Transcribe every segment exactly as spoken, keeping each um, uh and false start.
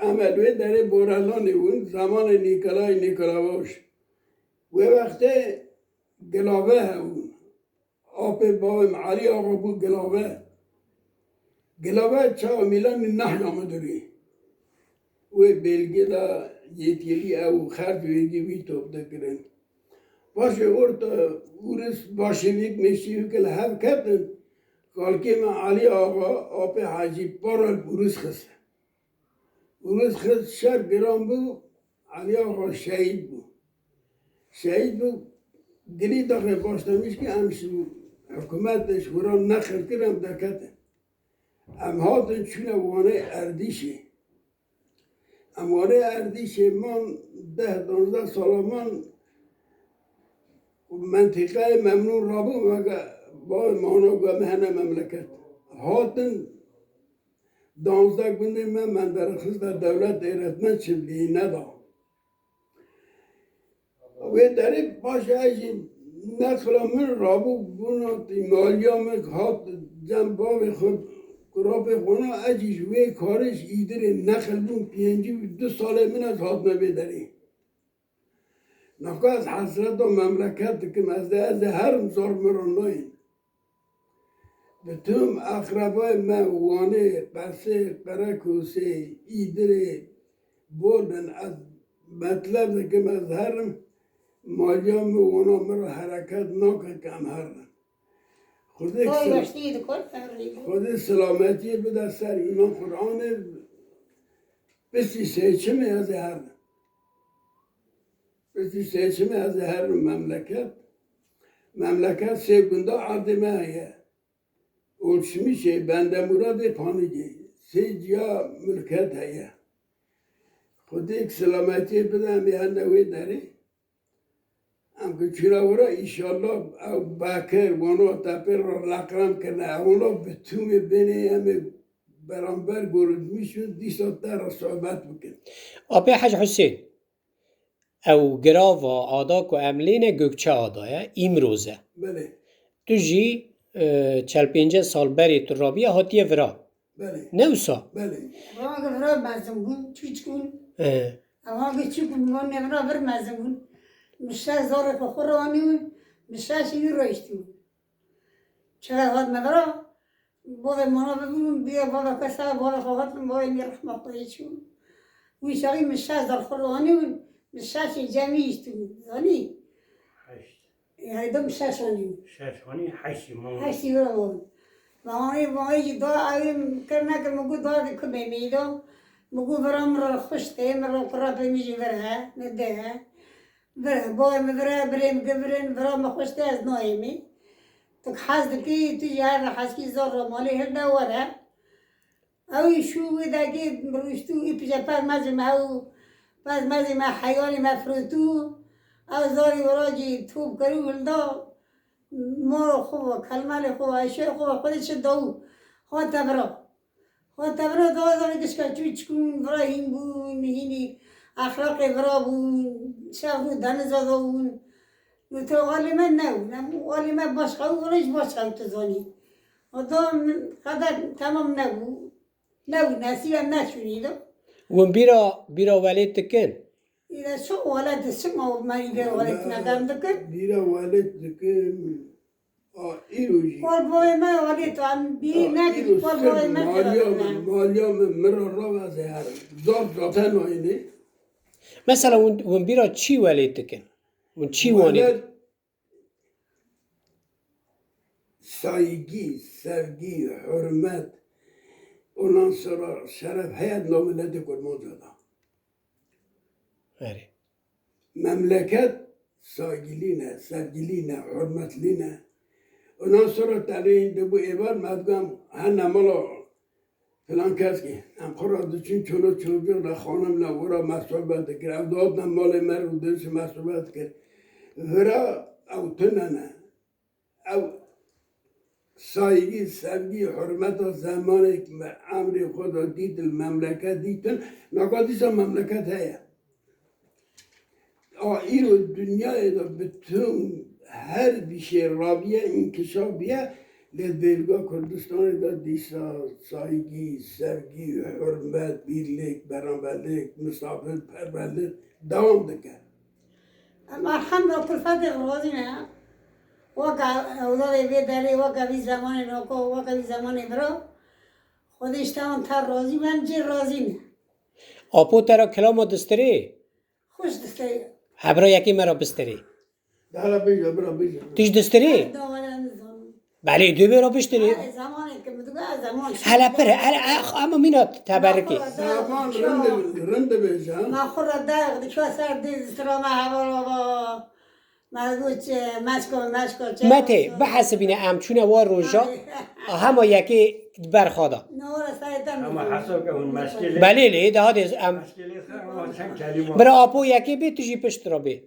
Em li wê derê Borelanê bûn, zemanê Nîkolay Nîkolavoş. Wê wextê Gilave hebûn. Apê bavê min Elî Axa bû Gilave. Gilave çawa Mîlanî nehna midirî. Wê belge de yetkilî ew xerc wêgî wî top dikirin. Paşê orta Urus başevîk meşevîk li hev ketin. Kalkê me Elî Axa, apê Hecî, para li Urus xist. Urus xist, şer giran bû, Elî Axa şehîd bû. Şehîd bû, girî daxê başlamiş ki em ji hikûmetê ji wira neqil kir, em derketin. Em hatin çûne Wanê Erdîşê. Em Wanê Erdîşê man deh danzdeh sala man mentîqeyê memnûn rabû, me ge bavê mana got, em hene memleket. Hatin danzdeh gundê me, me derxist de dewlet êretmen çi lê neda. Wê derê paşê ez jî neqila min rabû bûna tîmaliya min hat cem bavê xwe, kurapê xwe na, ez jî ji wê karê ji Îdirê neqil bûm, pêncî û du salê min ez hatime vê derê. Naka ez hesreta memleket dikim, ez dê, ez dê herim zor min re nayên. Bi tüm eqrebayê me Wanê, Qersê, Qerekosê, Îdirê, bol bin, ez metleb dikim, ez herim, maliya min wana min re hereket nake ke em herin. Xwedê Toy sel-, yaşlıydı, korkma, öyle. Xwedê selametiyê bide ser îman Qur'anê, piştî seçimê ez ê herim. Piştî seçimê ez ê herim memleket. Memleket sê gunda erdê me heye. Olçmişê, Bendemuradê, Panigê. Sê ciya milket heye. Xwedê selametiyê bide, em ê hene wê derê. Em ku çûna wira, înşallah ew Bekir, wana tepê re leqrem kirine, ewna bi tûmê bênê em ê beramber goritmişin, dîsa te re sohbet bikin. Apê Hec Husên, ew girava ada ku em lê ne Gökçe Ada ye, îmroz e. Belê. Tu jî, e, çel pênceh sal berê tu rabiye hatiye vira. Belê. Ne wisa? Belê. Vana vira mezin bûn, çûçik bûn. He. Ev hangi çûk bûn, van ne vira vir mezin bûn. Min şeş zarê xwe xwe re anî bûn, min şeş yî rayiştî bûn. Çira hat me vira, bavê mana bibûn, bîya bavê xwe ser, bavê xwe hatin, bavê min rehma Xwedê çû. Wî şerî min şeş zar xwe re anî bûn, min şeşê cemî yîştî bûn. Zanî? Heşt. Ê, heyda min şeş anî. Şeş anî, heştî ma. Heştî vira ma. Ma anî, ma jî da, ew kir nekir, min got da di ku bê meyda. Min got vira min re xweş tê, min re kurapê min jî vir he, min dê he. Vir he, bavê min vir e, birê min gi vir in, vira min xweş tê, ez nayêmî. Tu ki hez dikî, tu jî her hezkî zor re malê hilde were. Ew î şû wê degê rûştû, î pije pez mezê me ew, pez mezê me heyalê me firotû, ew zarî wira jî top kirû hilda, moro xwe, kelmelê xwe, eşyayê xwe, xwedê çi dawû, hate vira. Hate vira da zarê gişka çû çikûn, vira hîn bûn, hînî exlaqê vira bûn, şev û deniza da bûn. Li te alê me nebûn. Em alê me başqa bû, wele jî başqa bû, tu zanî. O da min qeder temam nebû. Nebû, nesîb em neçûnî de. Hûn bîra, bîra welêt dikin? Îre çi welet, çi ma me îre welet nekem dikin? Bîra welêt dikin. A, îro jî. Kol boyê me welêt, em bî A, nekir, îro kol sir boyê me maliya kirine. Min, maliya min, min re rabe ez ê herim. Zaf zaten aynî. Mesela hûn, hûn bîra çi welêt dikin? Hûn çi wanî? Welet, saygî, sevgî, hurmet, ondan sonra şeref heye di nav miletê Kurmanca de. Erê. Memleket saygilî ne, sevgilî ne, hurmetlî ne. Ondan sonra tenê hîn dibû êvar, me digot hene mala filan kes kî. Em xwe re diçûn çolok çocuk re, xanim re, wira me sohbet dikir. Ew dihatin malê me re û dêrşî me sohbet dikir. Vira ew tune ne. Ew saygî, sevgî, hurmeta zemanê me emrê xwe de dît, li memleket dîtin, naka dîsa memleket heye. A îro dinyayê de bi tüm her bîşê rabiye, înkişaf biye, Lê di vêlga Kurdistanê de dîsa saygî, sevgî, hurmet, birlik, beraberlik, misafirperverlik dewam dike. Em elhamdulillah kulfetê razî ne. Weke ewladê vê derê, weke vî zemanê noko, weke vî zemanê bira. Xwedê ji te wan ter razî be, em cê razî ne. Apo te ra kilama distirê? Xweş distirê. Hebra yekê me ra bistirê. Dara bêje, bira bêje. Tu ji distirê? Dawara nizanim. Belê, dê bê ra biştirê. Ay, zamanê ke min digot, ay, zaman Hele pir, hele, eh, ama mîna teberikê. Zaman rind, rind bêje, ha? Ma xwe re dayeq dikeve ser dê distira me heval ava. Me got çi, meşko, meşko, çi Mete, meşko. Bihesibîne em çûne wa roja, Ay. Hema yekê di ber xwe de. Ne ora saydan Ama hesab ke hûn meşkê lê. Belê lê, daha de em. Meşkê lê xwe ama çend kelîme. Bira Apo yekê bê, tu jî pişt re bê.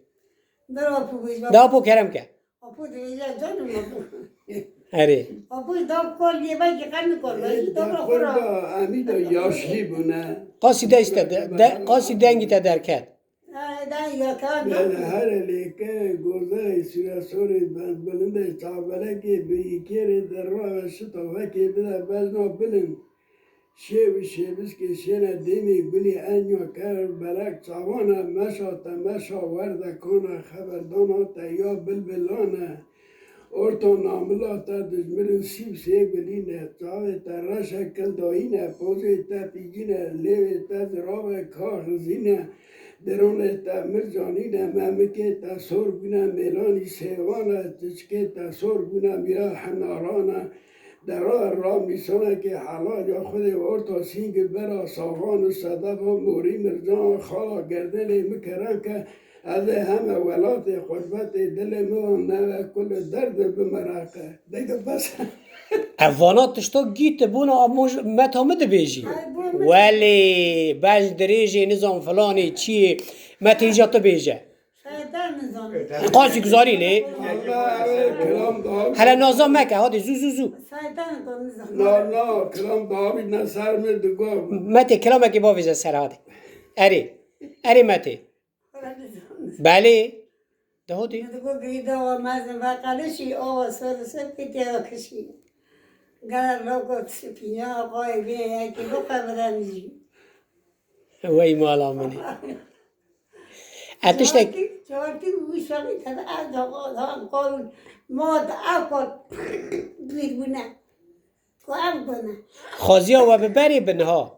Bira Apo bêj, Da Apo kerem ke. Apo dibêje canım Apo. Erê. Apo da kol diye belki kendi kol. Ê, Belki da da kol kol. Da, em î de yaşlî bûne. Qasî de işte, de, de, qasî dengî te derket. Ay, da yaka. Bele here lêke, gozayê sûresorê, ben bilinde çavbelekê, bi îkêrê derra ve şita vekê bide bezna bilin. Şêv û şêviskê şêne dêmê gulî enya ker belek çavan e, meşa te meşa werdekana, xeberdana te ya bilbilan e. Orta namila te dijmirin sîv sê gulî ne, çavê te reşe kildayî ne, pozê te pîgî ne, lêvê te zirave ka xizî ne, dironê te mircanî ne, memikê te sor bûne mêlanî sêvan e, tiçkê te sor bûne mîra henaran e. Dera ra mîsanekê helal ya Xwedê orta sîngil bera saxan û sedefa morî mircan xala gerdenê min kerem ke ez ê heme welatê xurbetê dilê min neve kul û derdê bimereqe. Dege bes. Ev vana tişta gît bona amoj meta min dibêjî. Ay, bu min Welê bej dirêjê nizam filanê çiyê me têja tu bêje. Seydan nizam. Qasî guzarî lê. Hele naza meke, hadi zû, zû, zû. Seydan nizam. Na, na, kilam dawî ne ser min digo. Mete kilamekê bavêje ser hadi. Erê. Erê Mete. Belê. De hadi. Digo geyda wa mezin ve kalişî, awa sor sor pitiya kişî. Gel loko sipînya, qoy bê, yekî bu qevremî. Wey mala min ê. E tiştek Çartî, çartî û şevî tede ev da, da, da, kol, ma da ev kol bir bûne. Ku ev bûne. Xwaziya we bi berê bi niha.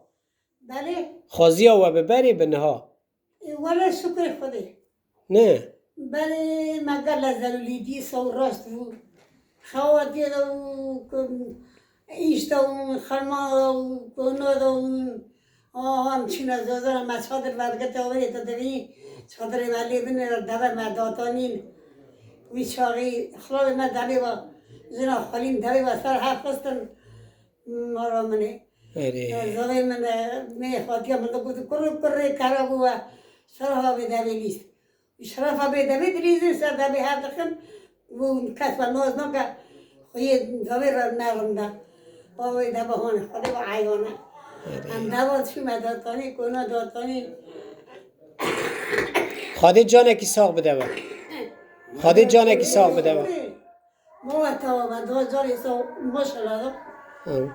Belê. Xwaziya we bi berê bi niha. E, wele şukur Xwedê. Ne. Belê me gele zelûlî dîsa û rast bû. Xewatiyê de û ku îş de û xerma de û kona de û a, em çîne zozana me çadir vergete wê te devî çadirê me lê binê deve me datanîn. Wî çaxî xlalê me devê ve jina xwelîn devê ve ser hev xistin mala min ê. Erê. Zavê min e, mê xwatiya min de got kurê kurê kara bû ve ser havê devê lîst. Şerefa bê devê dilîzin ser devê her dixin û kes ve naz nake xweyê devê re nerin de. Bavê deve hane, Xwedê ve eyvane. Em deva çûme datanî, kona datanî. Xwedê canekî sax bide we. Xwedê canekî sax bide we. Bava tawa ve, dua canê sax, maşallah. Hı.